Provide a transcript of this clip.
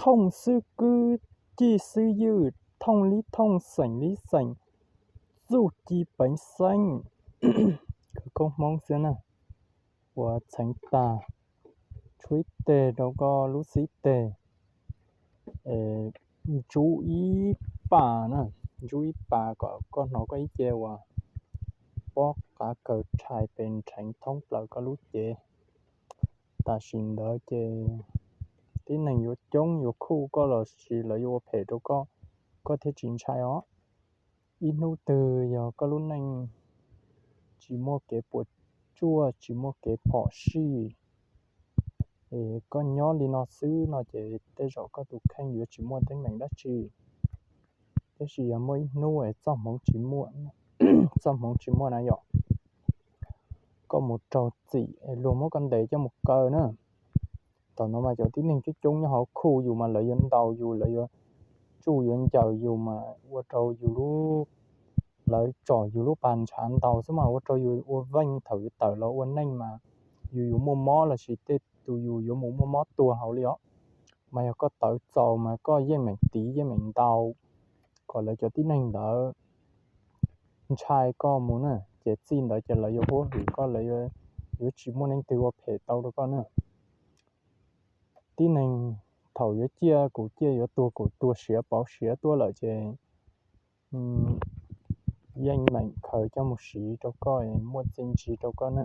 thooj xwb kwb, cij xwb ywj, thooj li thooj xeem li xeem, txuj ci peev xeeb. Khawv koob Hmoob xwb na, ua txheev tag, tshuab ib teg rau koj lub xib teg, ntsub ib pas na, ntsub ib pas kom koj hnov koj ib ce uas pob qav kaws rhais pes nrheev thoob plaws koj lub cev. Tam sim ntawd ces tib neeg yuav coob yuav khuj koj los sis lawv yuav ua phem rau koj, koj thiaj tsis ntshai os. Ib hnub twg yog koj lub neej tsis muaj kev puas tsuaj, tsis muaj kev phom sij, es koj nyob li no xwb no ces tej zaum koj tus kheej yuav tsis muaj teeb meem dab tsi. Tab sis yog muaj ib hnub es txoj hmoov tsis muaj, txoj hmoov tsis muaj na yom, koj mus raug txim es luag muab koj ntes coj mus kaw na. Thaum no mas cov tib neeg coob coob nyob hauv khuj yus mas lawv yuav ntaus yus, lawv yuav tsuj yuav ncaws yus mas ua rau yus lub, lawv tsom yus lub pas ntshav ntaus xwb mas ua rau yus ua veej, thaum yus tawm los ua neej mas yus yuav muaj mob los sis tej tus yus yuav mus muaj mob tuag hauv li os. Mas yog koj tawv txaus mas koj yeej meem tiv yeej meem ntaus kom lawv cov tib neeg ntawd ntshai koj mus na, ces txij ntawd ces lawv yuav huab hwm koj, lawv yuav tsis muaj leej twg ua phem tau rau koj na. Tib neeg thaum yuav ciaj kuv ciaj, yuav tuag kuv tuag, siav pauv siav tuaj lawm ces yeej meem khaws coj mus siv rau koj, muaj txiaj ntsig rau koj na.